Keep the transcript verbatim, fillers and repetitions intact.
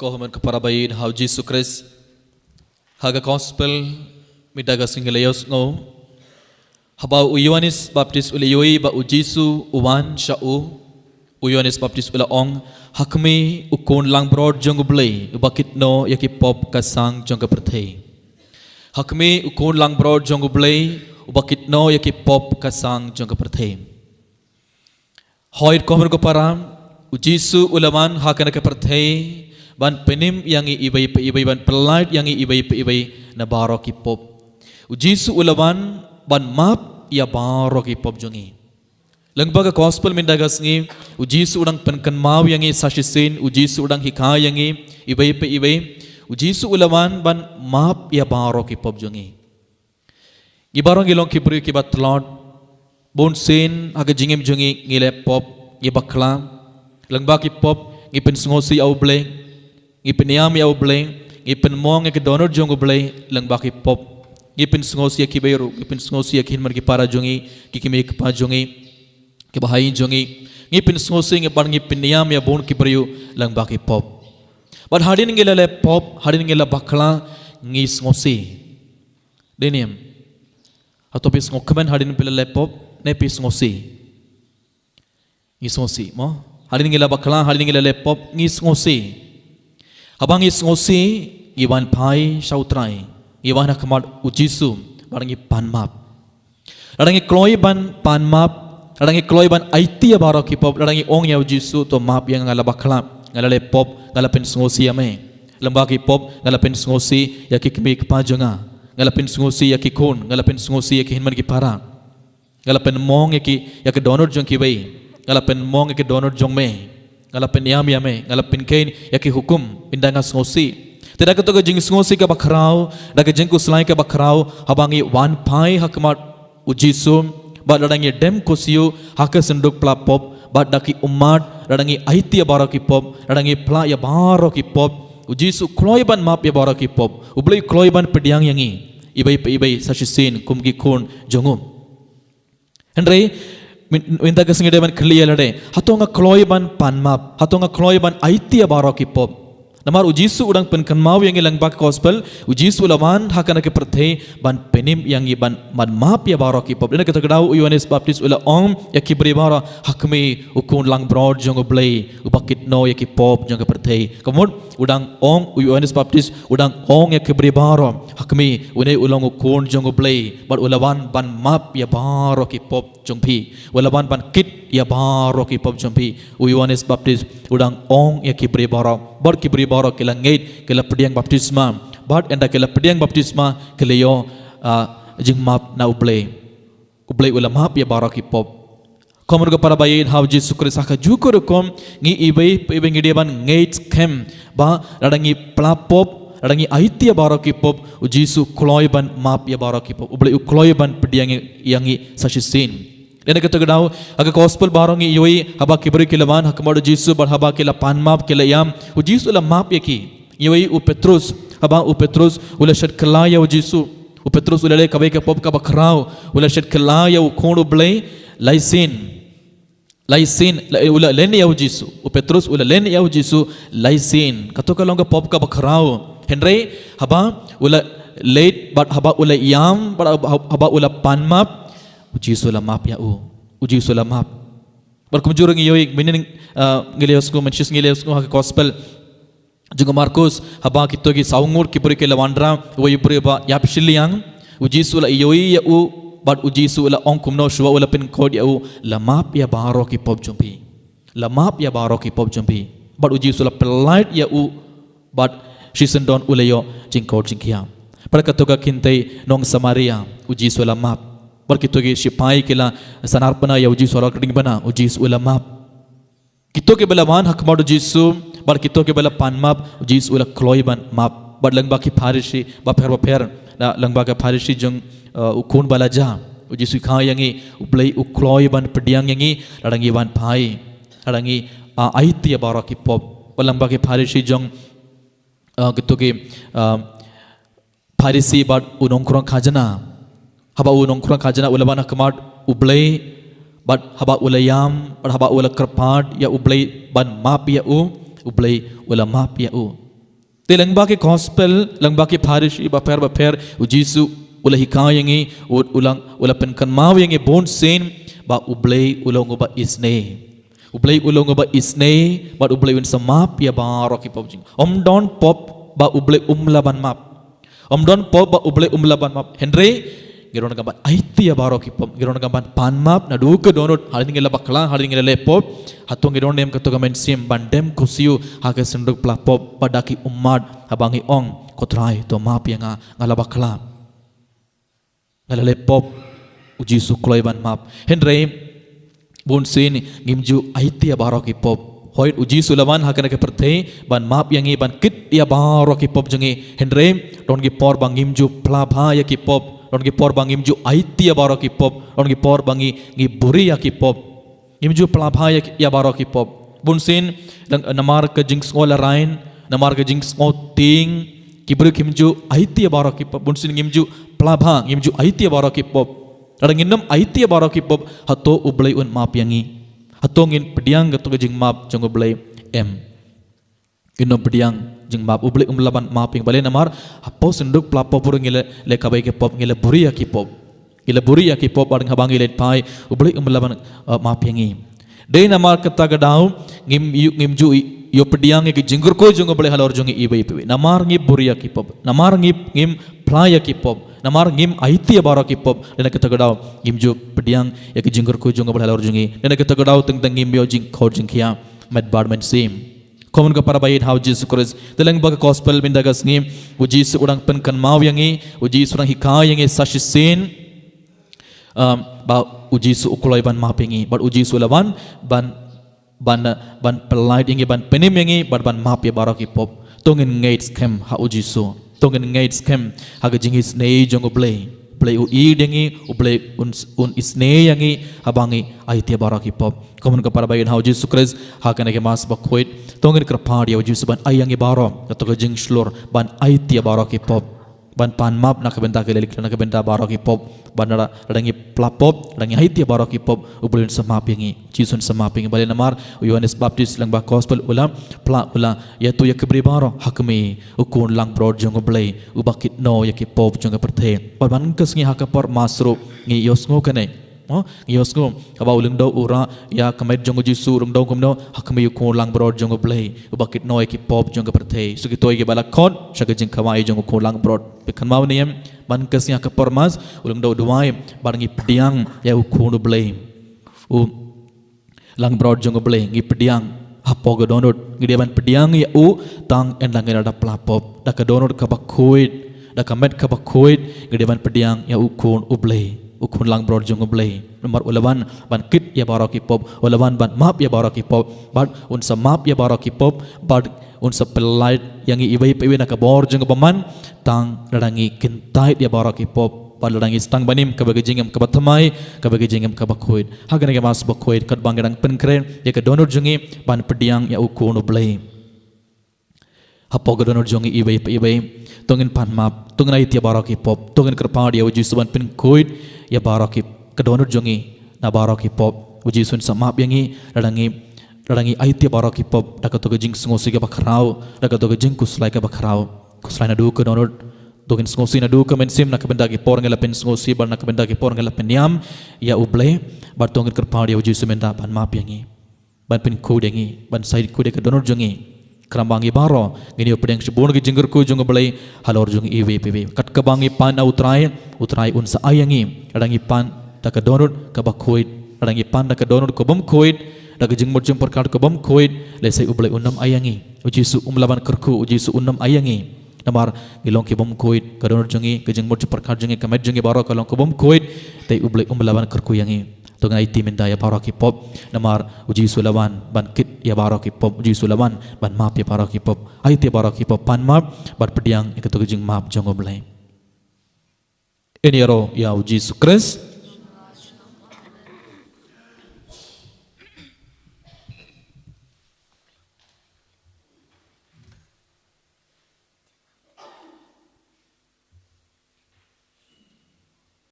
Ko hynmen ko para ba ïeit ha u Jisu Khrist. Ha ka gospel mynta ka sngi ngi la ïohsngew haba u Ïoannis Baptist u la ïohi ba u Jisu u wan sha u. U Ïoannis Baptist u la ong, "Ha khmih u Khun langbrot jong u Blei uba kit noh ïa ki pop ka sang jong ka pyrthei. Ha khmih u Khun langbrot jong u Blei uba kit noh ïa ki pop ka sang jong ka pyrthei." Hooid ko hynmen ko para, u Jisu u la wan ha kane ka pyrthei ban pynim ïa ngi iwei pa iwei, ban pyllait ïa ngi iwei pa iwei na baroh ki pop. U Jisu u la wan ban map ïa baroh ki pop jong ngi. Lyngba ka gospel mynta ka sngi, u Jisu u dang pynkynmaw ïa ngi sa shisien, u Jisu u dang hikai ïa ngi iwei pa iwei. U Jisu u la wan ban map ïa baroh ki pop jong ngi. Ngi baroh ngi long ki briew kiba tlot. Bun sien ha ka jingim jong ngi ngi leh pop, ngi bakla. Lyngba ki pop ngi pynsngewsih ïa u Blei, ngi pynïam ïa u Blei, ngi pynmong ïa ka dohnud jong u Blei lyngba ki pop. Ngi pynsngewsih ïa kiwei ruh, ngi pynsngewsih ïa ki hynmen ki para jong ngi, ki kmie ki kpa jong ngi, ki bahai jong ngi. Ngi pynsngewsih, ngi bad ngi pynïam ïa bun ki briew lyngba ki pop. Bad hadien ngi la leh pop, hadien ngi la bakla, ngi sngewsih. Dei ne em? Hato phi sngewkmen hadien phi la leh pop ne phi sngewsih? Ngi sngewsih mo. Hadien ngi la bakla, hadien ngi la leh pop, ngi sngewsih. Haba ngi sngewsih, ngi wan phai sha u Trai, ngi wan ha khmat u Jisu bad ngi pan map. Lada ngi kloi ban pan map, lada ngi kloi ban aiti ïa baroh ki pop, lada ngi ong ïa u Jisu, "To map ïa nga, nga la bakla, nga la leh pop, nga la pynsngewsih ïa me. Lyngba ki pop nga la pynsngewsih ïa ki kmie ki kpa jong nga, nga la pynsngewsih ïa ki khun, nga la pynsngewsih ïa ki hynmen ki para, nga la pynmong ïa ki, ïa ka dohnud jong kiwei, nga la pynmong ïa ka dohnud jong me, nga la pynïam ïa me, nga la pynkheiñ ïa ki hukum, ynda nga sngewsih." Te da kato ka jingsngewsih kaba khraw, da ka jingkhuslai kaba khraw, haba ngi wan phai ha khmat u Jisu, bad lada ngi dem khusiu ha ka synduk phla pop, bad da ki ummat, lada ngi aiti ïa baroh ki pop, lada ngi phla ïa baroh ki pop, u Jisu u kloi ban map ïa baroh ki pop. U Blei u kloi ban pdiang ïa ngi iwei pa iwei sa shisien kum ki khun jong u. Hynrei myn-, mynta ka sngi dei ban khlieh ïa lade, hato nga kloi ban pan map, hato nga kloi ban aiti ïa baroh ki pop? Namar u Jisu u dang pynkynmaw ïa ngi lyngba ka gospel, u Jisu u la wan ha kane ka pyrthei ban pynim ïa ngi, ban, ban map ïa baroh ki pop. Dei na kato ka daw u Ïoannis Baptist u la ong ïa ki briew baroh, "Ha khmih u Khun langbrot jong u Blei uba kit noh ïa ki pop jong ka pyrthei." Ka mut u dang ong, u Ïoannis Baptist u dang ong ïa ki briew baroh, "Ha khmih, une u long u Khun jong u Blei bad u la wan ban map ïa baroh ki pop jong phi, u la wan ban kit ïa baroh ki pop jong phi." U Ïoannis Baptist u dang ong ïa ki briew baroh, bad ki briew baroh ki la ngeit, ki la pdiang baptisma, bad ynda ki la pdiang baptisma ki la ïoh, ah, jingmap na u Blei. U Blei u la map ïa baroh ki pop. Ko hynmen ko para ba ïeit ha u Jisu Khrist, ha kajuh ka rukom ngi iwei pa iwei ngi dei ban ngeit skhem ba lada ngi phla pop, lada ngi aiti ïa baroh ki pop, u Jisu u kloi ban map ïa baroh ki pop. U Blei u kloi ban pdiang ïa ngi sa shisien. Dei na kato ka daw ha ka gospel baroh ngi ïohi haba ki briew ki la wan ha khmat u Jisu bad haba ki la pan map, ki la ïam, u Jisu u la map ïa ki. Ngi ïohi u Petrus, haba u Petrus u la shet kylla ïa u Jisu, u Petrus u la leh kawei ka pop kaba khraw, u la shet kylla ïa u Khun u Blei lai sien. Lai sien, la, u la len ïa u Jisu. U Petrus u la len ïa u Jisu lai sien. Kato ka long ka pop kaba khraw. Hynrei haba u la leit bad haba u la ïam bad haba, haba u la pan map, u Jisu u la map ïa u. U Jisu u la map. Bad kumjuh ruh ngi ïohi mynhynnin, ah, ngi la ïohsngew, mynshisha ngi la ïohsngew ha ka gospel jong u Markus, haba kito ki saw ngut ki briew ki la wanrah, uwei u briew ba ïap shiliang, u Jisu u la ïohi ïa u, bad u Jisu u la ong kumno shuwa u la pynkhuid ïa u, la map ïa baroh ki pop jong phi. La map ïa baroh ki pop jong phi. Bad u Jisu u la pyllait ïa u, bad shisyndon u la ïoh jingkhuid jingkhiah. Bad kato ka kynthei nong Samaria, u Jisu u la map. Bad kito ki shipai ki la sanar pynah ïa u Jisu halor ka diengphna, u Jisu u la map. Kito kiba la wan ha khmat u Jisu, bad kito kiba la pan map, u Jisu u la kloi ban map. Bad lyngba ki Pharisi bapher bapher, na lyngba ki Pharisi jong, eh, u khun ba la jia, u Jisu u hikai ïa ngi, u Blei u kloi ban pdiang ïa ngi lada ngi wan phai, lada ngi, ah, aiti ïa baroh ki pop. Bad lyngba ki Pharisi jong, ah, kito ki, ah, Pharisi bad u nongkhrong khajna. Haba u nongkhrong khajna u la wan ha khmat u Blei, bad haba u la ïam, bad haba u la kyrpad ïa u Blei ban map ïa u, u Blei u la map ïa u. Lyngba ki gospel, lyngba ki Pharisi bapher bapher, u Jisu u la hikai ïa ngi, u, u la, u la pynkynmaw ïa ngi bun sien ba U Blei u long uba isynei. U Blei u long uba isynei, bad U Blei un sa map ïa baroh ki pop jong ngi. Ym don pop ba U Blei um lah ban map. Ym don pop ba U Blei um lah ban map. Hynrei ngi don kam ban aiti ïa baroh ki pop, ngi don kam ban pan map naduh ka dohnud, hadien ngi la bakla, hadien ngi la leh pop. Hato ngi don ne em kato ka mynsiem ban dem khusiu ha ka synduk pla pop, bad da ki ummat, haba ngi ong, Ko Trai, to map ïa nga, nga la bakla, nga la leh pop. U Jisu u kloi ban map. Hynrei bun sien ngim ju aiti ïa baroh ki pop. Hooid, u Jisu u la wan ha kane ka pyrthei ban map ïa ngi, ban kit ïa baroh ki pop jong ngi. Hynrei don ki por ba ngim ju pla bha ïa ki pop. Don ki por ba ngim ju aiti ïa baroh ki pop. Don ki por ba ngi, ngi buhrieh ïa ki pop. Ngim ju pla bha ïa, ïa baroh ki pop. Bun sien, lang, namar ka jingsngew larain, namar ka jingsngew tieng, ki briew kim ju aiti ïa baroh ki pop. Bun sien ngim ju pla bha, ngim ju aiti ïa baroh ki pop. Lada ngin nym aiti ïa baroh ki pop, hato U Blei un map ïa ngi? Hato ngin pdiang kato ka jingmap jong U Blei? Em. Ngin nym pdiang jingmap, U Blei um lah ban map ïa ngi. Balei? Namar hapoh synduk pla pop ruh ngi la leh kaba ïa ki pop, ngi la buhrieh ïa ki pop. Ngi la buhrieh ïa ki pop, bad haba ngi leit phai, U Blei um lah ban, eh, map ïa ngi. Dei namar kata ka daw ngim ïoh, ngim ju ïoh pdiang ïa ka jingkyrkhu jong U Blei halor jong ngi iwei pa iwei. Namar ngi buhrieh ïa ki pop. Namar ngi, ngim pla ïa ki pop. Namar ngim aiti ïa baroh ki pop. Dei na kata ka daw ngim ju pdiang ïa ka jingkyrkhu jong U Blei halor jong ngi. Dei na kata ka daw teng teng ngim ïoh jingkhot jingkhia met bad mynsiem. Kumno ka para baieit ha u Jisu Khrist. Te lyngba ka gospel mynta ka sngi, u Jisu u dang pynkynmaw ïa ngi, u Jisu u dang hikai ïa ngi sa shisien, um, ba u Jisu u kloi ban map ïa ngi, bad u Jisu u la wan ban, ban, ban pyllait ïa ngi, ban pynim ïa ngi, bad ban map ïa baroh ki pop. To ngin ngeit skhem ha u Jisu. To ngin ngeit skhem ha ka jingisynei jong U Blei. U Blei u ïeit ïa ngi, U Blei un, un isynei ïa ngi, haba ngi aiti ïa baroh ki pop. Kumno ka para baieit ha u Jisu Khrist, ha kane ka Mass bakhuid, to ngin kyrpad ïa u Jisu ban ai ïa ngi baroh kato ka jingshlur ban aiti ïa baroh ki pop, ban pan map na ka bynta ki lalik, na ka bynta baroh ki pop, ban lada, lada ngi pla pop, lada ngi aiti ïa baroh ki pop, U Blei un sa map ïa ngi, Jisu un sa map ïa ngi. Balei? Namar u Ïoannis Baptis lyngba gospel u la pla, u la ïathuh ïa ki briew baroh, ha khmih, U Khun langbrot jong U Blei, uba kit noh ïa ki pop jong ka pyrthei. Bad man ka sngi ha ka por Mass ruh ngi ïohsngew kane. Mo, ngi ïohsngew, haba u lyngdoh u rah ïa ka met jong u Jisu, u lyngdoh kumno, ha khmih U Khun langbrot jong U Blei, uba kit noh ïa ki pop jong ka pyrthei. Sa kito kiba la khot sha ka jingkhawai jong U Khun langbrot. Phi kynmaw ne em, man ka sngi ha ka por Mass, u lyngdoh u duwai, bad ngi pdiang ïa U Khun U Blei, U langbrot jong U Blei, ngi pdiang hapoh ka dohnud. Ngi dei ban pdiang ïa u tang ynda ngi la dep pla pop. Da ka dohnud kaba khuid, da ka met kaba khuid, ngi dei ban pdiang ïa U Khun U Blei, U Khun langbrot jong U Blei. Namar u la wan ban kit ïa baroh ki pop, u la wan ban map ïa baroh ki pop, bad un sa map ïa baroh ki pop, bad un sa pyllait ïa ngi iwei pa iwei na ka bor jong u bymman, tang lada ngi kyntait ïa baroh ki pop, bad lada ngi sdang ban im kaba ka jingim kaba thymmai, kaba ka jingim kaba khuid. Ha kane ka Mass bakhuid, katba ngi dang pynkhreh ïa ka dohnud jong ngi ban pdiang ïa U Khun U Blei hapoh ka dohnud jong ngi iwei pa iwei, to ngin pan map, to ngin aiti ïa baroh ki pop, to ngin kyrpad ïa u Jisu ban pynkhuid ïa baroh ki, ka dohnud jong ngi na baroh ki pop. U Jisu un sa map ïa ngi lada ngi, lada ngi aiti ïa baroh ki pop da kato ka jingsngewsih kaba khraw, da kato ka jingkhuslai kaba khraw. Khuslai naduh ka dohnud, to ngin sngewsih naduh ka mynsiem, na ka bynta ki por ngi la pynsngewsih, bad na ka bynta ki por ngi la pynïam ïa U Blei, bad to ngin kyrpad ïa u Jisu mynta ban map ïa ngi, ban pynkhuid ïa ngi, ban sa ïeit khuid ïa ka dohnud jong ngi. Khnang ba ngi baroh ngin ïoh pdiang shibun ki jingkyrkhu jong U Blei halor jong ngi iwei pa iwei. Kat kaba ngi pan ha u Trai, u Trai un sa ai ïa ngi. Lada ngi pan da ka dohnud kaba khuid, lada ngi pan da ka dohnud ka bym khuid, da ka jingmut jingpyrkhat ka bym khuid, lehse U Blei un nym ai ïa ngi. U Jisu um lah ban kyrkhu, u Jisu un nym ai ïa ngi. Namar ngi long ki bym khuid, ka dohnud jong ngi, ka jingmut jingpyrkhat jong ngi, ka met jong ngi baroh ka long ka bym khuid, te U Blei um lah ban kyrkhu ïa ngi. To ngin aiti mynta ïa baroh ki pop, namar u Jisu u la wan ban kit ïa baroh ki pop, u Jisu u la wan ban map ïa baroh ki pop. Aiti ïa baroh ki pop, pan map, bad pdiang ïa kato ka jingmap jong U Blei. Ngin ïaroh ïa u Jisu Khrist.